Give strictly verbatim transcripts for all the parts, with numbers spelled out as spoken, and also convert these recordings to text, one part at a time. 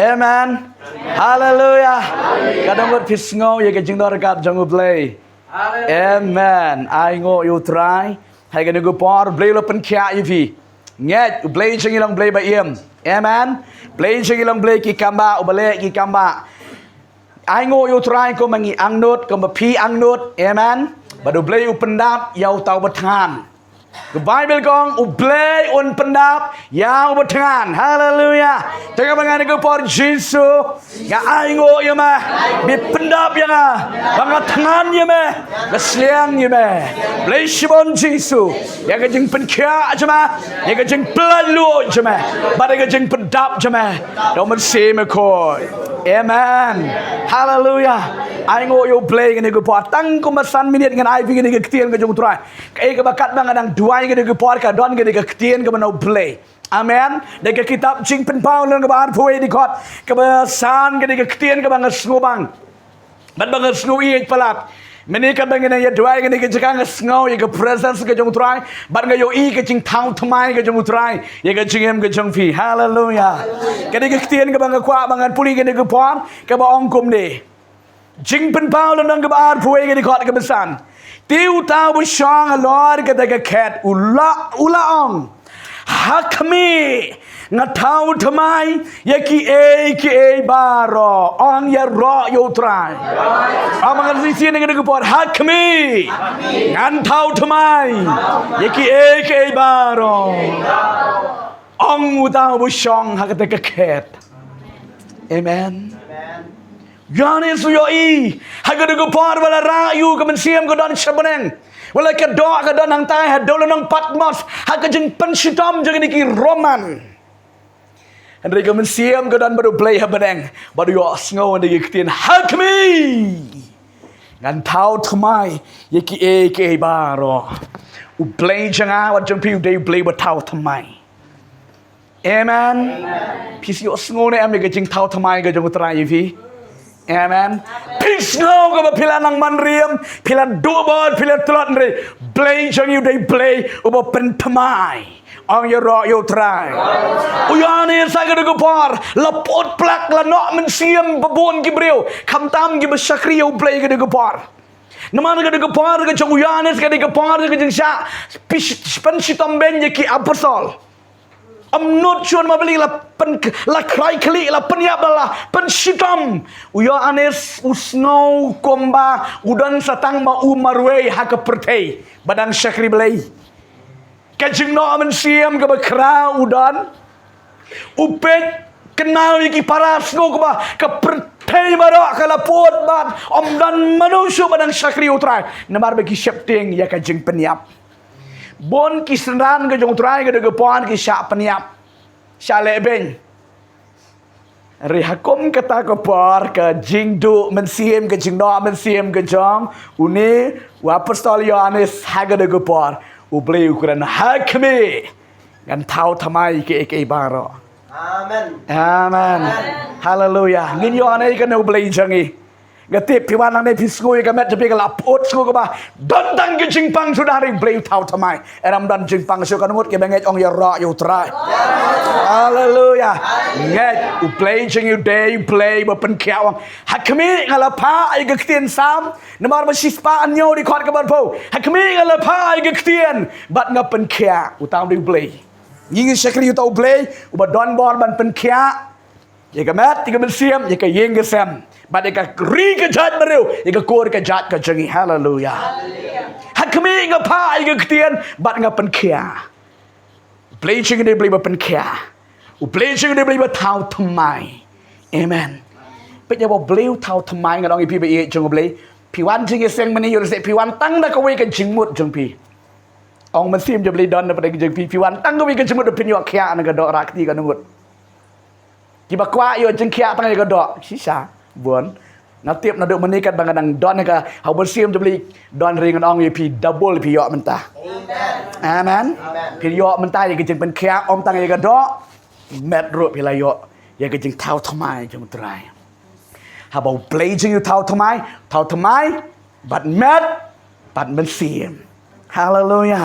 Amen. Haleluya. Ka dang ngut phi sngew ïa ka jingdonkam jong U Blei. Amen. Ai nguh ïa U Trai. Ha kane ka por U Blei u la pynkhiah ïa phi. Ngeit, U Blei jong ngi long Blei ba im. Amen. Blei jong ngi long Blei ki kambah, uba leh ki kambah. Ai nguh ïa U Trai kumba ngi angnud, kumba phi angnud. Amen. Bad U Blei u pyndap ïa uta uba thngan. Ka Baibl ka ong U Blei un pyndap ïa uba thngan. Haleluya. Te kaba ngan ïa ka por Jisu, nga ai nguh ïa me. Ba pyndap ïa nga ba nga thngan ïa me, ba sliang ïa me. Blei shibun Jisu ïa ka jingpynkhiah jong me, ïa ka jingpynlait luid jong me, bad ïa ka jingpyndap jong me. Dong mynsiem ïa ko. Amen. Haleluya. Ai nguh ïa U Blei kane ka por. Tang kumba san minit ngan ai phi kane ka ktien ka jong U Trai. Kaei kaba katba nga dang duwai kane ka por ka don kane ka ktien kaba na U Blei. Amen. Da ka kitab Jingpynpaw lynnong kaba arphew wei dkhot kaba san, kane ka ktien kaba nga sngewbang bad ba nga sngew ïeit palat. Mynne katba nga dang ïa duwai kane ka jaka nga sngew ïa ka presence ka jong U Trai bad nga ïohi ka jingthaw thymmai ka jong U Trai ïa ka jingim ka jong phi. Haleluya. Kane ka ktien kaba nga kwah ba ngan pule kane ka por kaba ong kumne. Jingpynpaw lynnong kaba arphew wei, ka dkhot kaba san. Te uta uba shong halor kata ka khet u la, u la ong, ha khmih, nga thaw thymmai ïa kiei kiei baroh. Ong ïaroh ïa U Trai. Ong ma ngan shisien ïa kane ka por, ha khmih, ngan thaw thymmai ïa kiei kiei baroh. Ong uta uba shong ha kata ka khet. Amen. Ïoannis u ïohi ha kata ka por ba la rah ïa u, ka mynsiem ka don sha bneng. Wat la ka doh ka don hangtai ha dewlynnong Patmos ha ka jingpynshitom jong kine ki Roman. Hynrei ka mynsiem ka don bad U Blei ha bneng bad u ïohsngew ïa ka ktien, ha khmih, ngan thaw thymmai ïa kiei kiei baroh. U Blei jong nga bad jong phi u dei U Blei ba thaw thymmai. Amen. Phi ïohsngew ne em ïa ka jingthaw thymmai ka jong U Trai ïa phi? Amen. Phi sngew kaba phi la nang man riem, phi la duh bor, phi la tlot, hynrei Blei jong ngi u dei Blei uba pynthymmai. Ong ïaroh ïa U Trai. U Ïoannis ha kata ka por la put plak, la noh mynsiem ba bun ki briew, khamtam kiba shakri ïa U Blei ha kata ka por. Namar kata ka por ka jong u Ïoannis, kata ka por ka jingshah pynshitom beiñ ïa ki apostol. Ym nud shuh namar balei, la pyn, la khlaikhlieh, la pynïap, la pynshitom. U Ïoannis u sngew kumba u don sa tang ma u marwei ha ka pyrthei ba dang shakri Blei. Ka jingnoh mynsiem kaba khraw u don. U peit kynmaw ïa ki para, sngew kaba ka pyrthei baroh ka la pud bad ym don mano shuh ba dang shakri U Trai namar ba ki sheptieng ïa ka jingpynïap. Bun ki synran ka jong U Trai ka dei ka por ki shah pynïap, shah leh beiñ. Hynrei ha kum kata ka por, ka jingduh mynsiem, ka jingnoh mynsiem ka jong une u apostol Ïoannis ha kata ka por, U Blei u kren, ha khmih, ngan thaw thymmai ïa kiei kiei baroh. Amen. Amen. Amen. Haleluya. Ngin ïoh ne kane U Blei jong ngi. Nga tip phi wan hangne phi sngew ïa ka met jong phi ka la put, sngew kaba don tang ka jingpang suda, hynrei Blei u thaw thymmai. Ynda ym don jingpang shuh, ka ngut kiba ngeit ong ïaroh ïa U Trai. Haleluya. Ngeit, U Blei jong ngi u dei U Blei ba pynkhiah, u ong, ha khmih, nga la phah ïa ka ktien Salm namar ba shispah hynñiew dkhot kaba arphew. Ha khmih, nga la phah ïa ka ktien bad nga pynkhiah. Uta u dei U Blei. Ngi ngin shakri uta U Blei uba don bor ban pynkhiah ïa ka met, ïa ka mynsiem, ïa ka ïing ka sem, bad ïa ka ri ka jaitbynriew, ïa ka kur ka jait ka jong ngi. Haleluya. Ha khmih, nga phah ïa ka ktien bad nga pynkhiah. U Blei jong ngi u dei U Blei ba pynkhiah. U Blei jong ngi u dei U Blei ba thaw thymmai. Amen. Peit ïa ba U Blei u thaw thymmai, ngan ong ïa phi ba ïeit jong U Blei. Phi wan jingïaseng mynne, ïoh lehse phi wan tang da kawei ka jingmut jong phi. Ong mynsiem jong U Blei don na pdeng jong phi, phi wan tang kawei ka jingmut, phin ïoh khiah na ka doh, rah kti ka ngut. Kiba kwah ïoh jingkhiah tang ïa ka doh, shisha bun. Nga tip naduh mynne katba nga dang don ha ka, ha u mynsiem jong U Blei don, hynrei ngan ong ïa phi, double phi ïoh mynta. Amen. Phi ïoh mynta ïa ka jingpynkhiah, ym tang ïa ka doh, met ruh phi la ïoh ïa ka jingthaw thymmai jong U Trai. Haba U Blei jong ngi u thaw thymmai, thaw thymmai bad met bad mynsiem. Haleluya.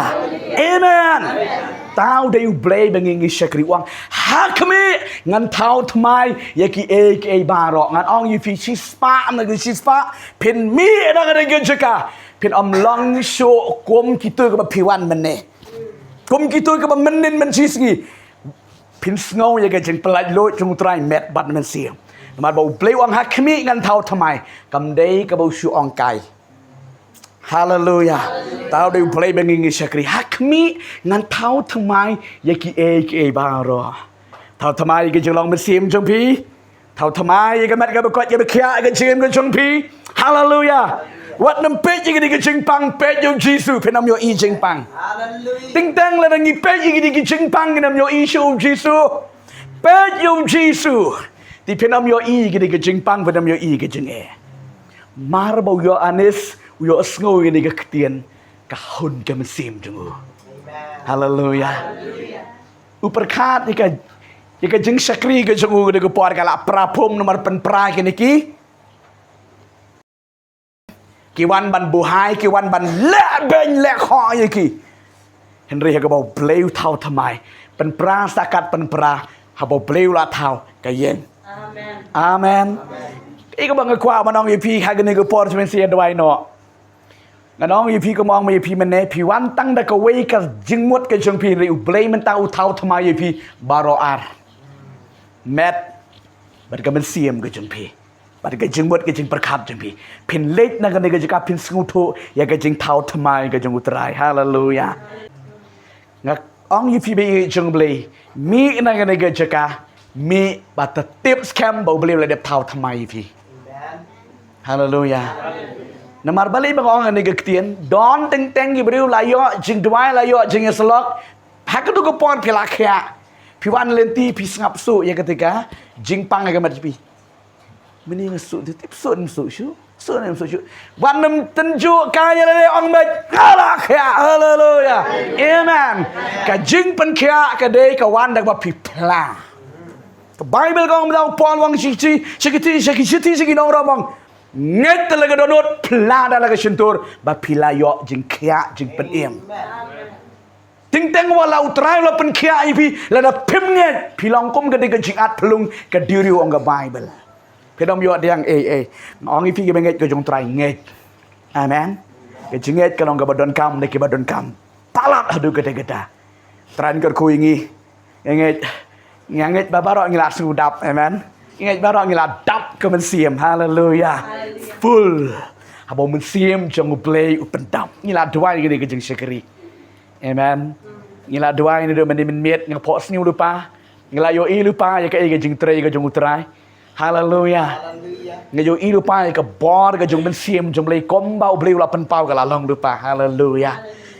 Amen. Tau dei U Blei ba ngi ngi shakri, u ong, ha khmih ngan thaw thymmai ïa kiei kiei baroh. Ngan ong ïa phi, shispah na ka shispah phin mih na kane ka jaka, phin ym long shuh kum kito kiba phi wan mynne, kum kito kiba mynnin mynshisngi. Phin sngew ïa ka jingpyllait luid jong U Trai met bad mynsiem. Namar ba U Blei u ong ha khmih ngan thaw thymmai, kam dei kaba u shu ong kai. Haleluya. Tau dei U Blei ba ngi ngi shakri, ha khmih ngan thaw thymmai ïa kiei kiei baroh. Thaw thymmai ïa ka jinglong mynsiem jong phi. Thaw thymmai ïa ka met kaba koit kaba khiah, ka jingim ka jong phi. Haleluya. Wat nym peit ïa kane ka jingpang, peit ïa U Jisu, phin ym ïohi jingpang. Teng teng lada ngi peit ïa kane ka jingpang, ngin ym ïohi shuh U Jisu. Peit ïa U Jisu. Te phin ym ïohi ïa kane ka jingpang, phin ym ïohi ïa ka jingeh. Mar ba u Ïoannis u ïohsngew ïa kane ka ktien, ka hun ka mynsiem jong u. Haleluya. U pyrkhat ïa ka, ïa ka jingshakri ka jong u, ka dei ka por ka la pra phom namar pynpra kine ki, ki wan ban buhai, ki wan ban leh beiñ leh khoh ïa ki. Hynrei ha kaba U Blei u thaw thymmai, pynpra sa kat pynpra, haba U Blei u la thaw ka ïeng. Amen. Amen. Ïa kaba nga kwah ban ong ïa phi ha kane ka por, shu mynsiem duwai noh. Ngan ong ïa phi, kumba ong ma ïa phi mynne, phi wan tang da kawei ka jingmut ka jong phi, hynrei U Blei mynta u thaw thymmai ïa phi baroh ar. Met bad ka mynsiem ka jong phi, bad ka jingmut ka jingpyrkhat jong phi. Phin leit na kane ka jaka, phin sngewthuh ïa ka jingthaw thymmai ka jong U Trai. Haleluya. Nga ong ïa phi ba ïeit jong U Blei, mih na kane ka jaka, mih bad tip skhem ba U Blei u la dep thaw thymmai ïa phi. Haleluya. Namar balei ba nga ong kane ka ktien, don teng teng ki briew la ïoh jingduwai, la ïoh jingïasyllok, ha kato ka por phi la khiah. Phi wan lynti, phi sngap shuh ïa kata ka jingpang ha ka met jong phi. Mynne nga shu tip, shu nym shu shu, shu nym shu shu. Wan nym tynjuh ka ïa lade, ong beit nga la khiah. Haleluya. Amen. Ka jingpynkhiah ka dei ka wan da kaba phi phla. Ka Baibl ka ong, ba u Paul u ong sha ki, sha ki, sha ki, sha ki, sha ki nong Rom, u ong, ngeit da la ka dohnud, phla da la ka shyntur, ba phi la ïoh jingkhiah jingpynim. Teng teng wat la U Trai u la pynkhiah ïa phi, lada phim ngeit, phi long kum ka dei ka jingat phyllung ka duriaw, ong ka Baibl. Phin ym ïoh diang ei ei. Nga ong ïa phi, kiba ngeit ka jong U Trai ngeit. Amen. Ka jingngeit ka long kaba donkam na kiba donkam palat haduh katta katta. Trai un kyrkhu ïa ngi. Nga ngeit, nga ngeit ba baroh ngi la sngewdap. Amen. Nga ngeit baroh ngi la dap ka mynsiem. Haleluya. Full. Haba u mynsiem jong U Blei u pyndap, ngi la duwai ïa kane ka jingshakri. Amen. Ngi la duwai naduh mynne mynmiet, nga phohsniew lypa. Ngi la ïohi lypa ïa kaei ka jingtrei ka jong U Trai. Haleluya. Nga ïohi lypa ïa ka bor ka jong u Mynsiem jong U Blei, kumba U Blei u la pynpaw ka la long lypa. Haleluya.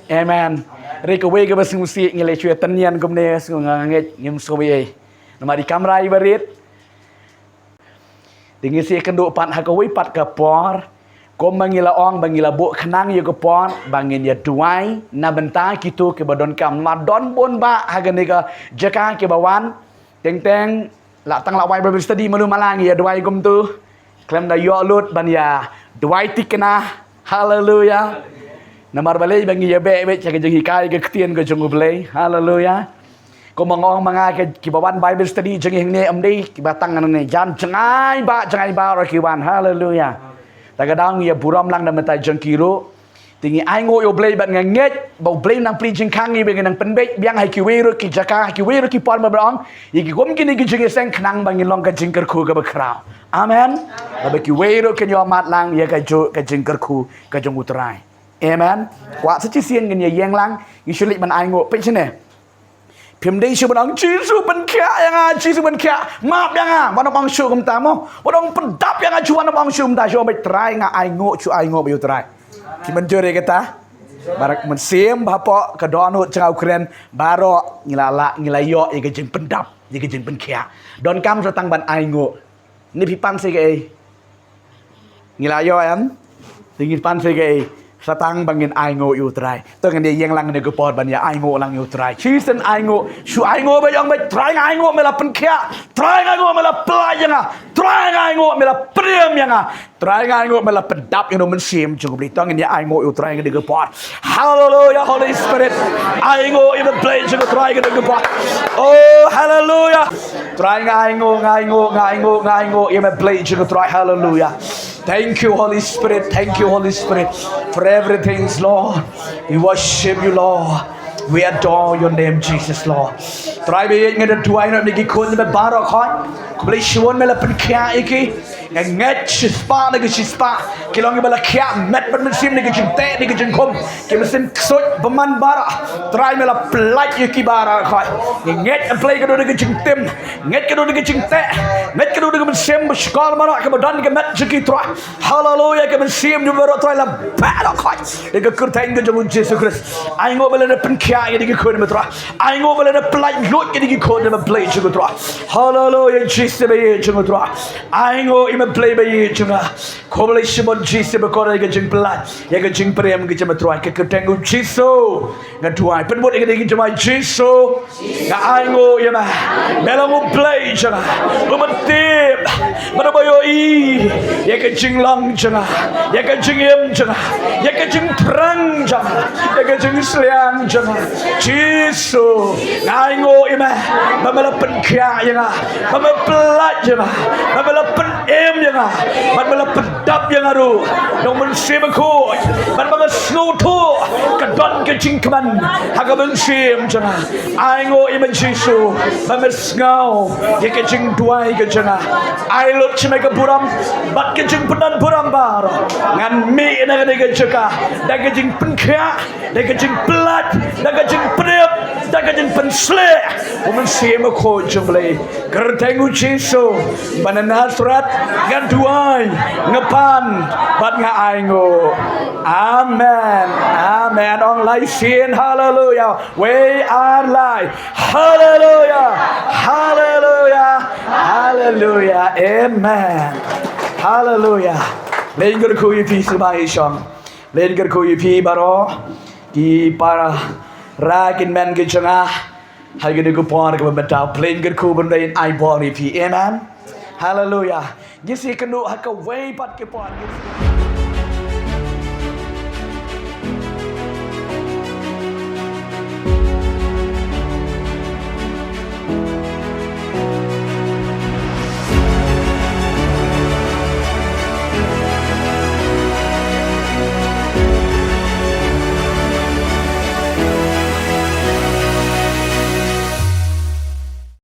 Amen. Hynrei kawei kaba sngewsih, ngi leh shuwa tynñian kumne, sngew nga ngeit ngim sngew ei. Namar i kamra iba rit. Te ngi sa ïakynduh pat ha kawei pat ka por, kumba ngi la ong ba ngi la buh khnang ïa ka por ba ngin ïa duwai na bynta kito kiba donkam. Namar don bun bah ha kane ka jaka kiba wan, teng teng la tang la wai Bible study malu mala, ngi ïa duwai kumto. Khlem da ïoh lut ban ïa duwai thikna. Haleluya. Namar balei? Ba ngi ïa beh beit sha ka jinghikai ka ktien ka jong U Blei. Haleluya. Kumba nga ong ma nga, kiba wan Bible study jong ngi hangne ym dei kiba tang hangne, jan jngai bah, jngai baroh ki wan. Haleluya. Ta ka daw ngi ïa burom lang na bynta jong ki ruh. Te ngi ainguh ïa U Blei bad nga ngeit ba U Blei un nang plie jingkhang ïa ngi, ba ngin nang pynbeit biang ha kiwei ruh ki jaka, ha kiwei ruh ki por, ba ban ong ïa ki kum kine ki jingïaseng khnang ba ngin long ka jingkyrkhu kaba khraw. Amen. Ba kiwei ruh kin ïohmad lang ïa kajuh ka jingkyrkhu ka jong U Trai. Amen. Kwah sa shisien ngin ïa ïeng lang, ngi shu leit ban ainguh. Peit shane. Phim dei shuh ban ong, Jisu pynkhiah ïa nga, Jisu pynkhiah, map ïa nga. Wat nym ong shuh kumta mo. Wat nym ong pyndap ïa nga, shu wat nym ong shuh kumta, shu ong beit, Trai nga ainguh, shu ainguh beit ïa U Trai. Phi mynjur ïa kata? Barak mynsiem, ba hapoh ka dohnud jong nga, u kren, baroh ngi la lah, ngi la ïoh ïa ka jingpyndap, ïa ka jingpynkhiah. Donkam sa tang ban ainguh. Ni phi pan sa kaei? Ngi la ïoh em? Te ngi pan sa kaei? Sa tang ba ngin ainguh ïa u Trai. To ngin ïa ïeng lang kane ka por ban ïa ainguh lang ïa u Trai. Shisien ainguh, shu ainguh ba ïong ba Trai nga ainguh me la pynkhiah. Trai nga ainguh me la pynlait ïa nga. Trai nga ainguh me la pynrem ïa nga. Trai nga ainguh me la pyndap ïa u Mynsiem jong u Blei. To ngin ïa ainguh ïa u Trai kane ka por. Hallelujah, Holy Spirit. Ainguh ïa me Blei jong u Trai kane ka por. Oh, hallelujah. Trai nga ainguh, nga ainguh, nga ainguh, nga ainguh ïa me Blei jong u Trai. Hallelujah. Thank you, Holy Spirit. Thank you, Holy Spirit, for everything, Lord. We worship you, Lord. We adore your name, Jesus, Lord. Trai ba ïeit, nga da duwai na ki khun ba baroh khoit. Khublei shibun me la pynkhiah ïa ki. Nga ngeit shispah na ki shispah ki long kiba la khiah met bad mynsiem na ki jingteh na ki jingkhum. Ki mynsiem ksuid bymman baroh. Trai me la pynlait ïa ki baroh khoit. Nga ngeit, A Blei, ka don na ki jingtim. Ngeit ka don na ki jingteh. Ngeit ka don na ki mynsiem ba shkor baroh kaba don ka met jong ki, Trai. Hallelujah, ka mynsiem jong baroh, Trai, la baroh khoit ïa ka kyrteng ka jong u Jisu Khrist. Ainguh ba la pynkhiah ïa ki khun me, Trai. Ainguh ba la pynlait lut ïa ki khun me, Blei jong u Trai. Hallelujah, Jisu ba ïeit jong u Trai. Ainguh ïa me Blei ba ïeit jong nga. Khublei shibun Jisu ba kor ïa ka jingpynlait, ïa ka jingpyrem ka jong me, Trai, ka kyrteng u Jisu. Nga duwai, pynbud ïa ka dei ka jingduwai, Jisu. Nga ainguh ïa me. Me long U Blei jong nga. U myntip bad uba ïohi ïa ka jinglong jong nga, ïa ka jingim jong nga, ïa ka jingpyrshang jong nga, ïa ka jingsliang jong nga. Jisu, nga ainguh ïa me ba me la pynkhiah ïa nga, ba me pynlait ïa nga, ba me la pynim ïa nga, ba me la pyndap ïa nga ruh da u Mynsiem Bakhuid, ba me la sngewthuh ka don ka jingkmen ha ka mynsiem jong nga. Ainguh ïa me Jisu ba me sngew ïa ka jingduwai ka jong nga. Ai lut sha me ka burom bad ka jingpyndonburom baroh. Ngan mih na kane ka jaka da ka jingpynkhiah, da ka jingpynlait, da ka jingpynim, da ka jingpynsleh u Mynsiem Bakhuid jong U Blei. Kyrteng u Jisu ba na Nasareth nga duwai, nga pan bad nga ainguh. Amen. Amen. Ong lai sien, haleluya. Wei ar lai. Haleluya. Haleluya. Haleluya. Amen. Haleluya. Lyngngoh kyrkhu ïa phi sngewbha ïa shong. Lyngngoh kyrkhu ïa phi baroh ki para ki kynmen ki jong nga. Ha kane ka por kaba mynta, lyngngoh kyrkhu ban dei ai bor ïa phi. Amen. Haleluya. Ngi sa ïakynduh ha kawei pat ka por.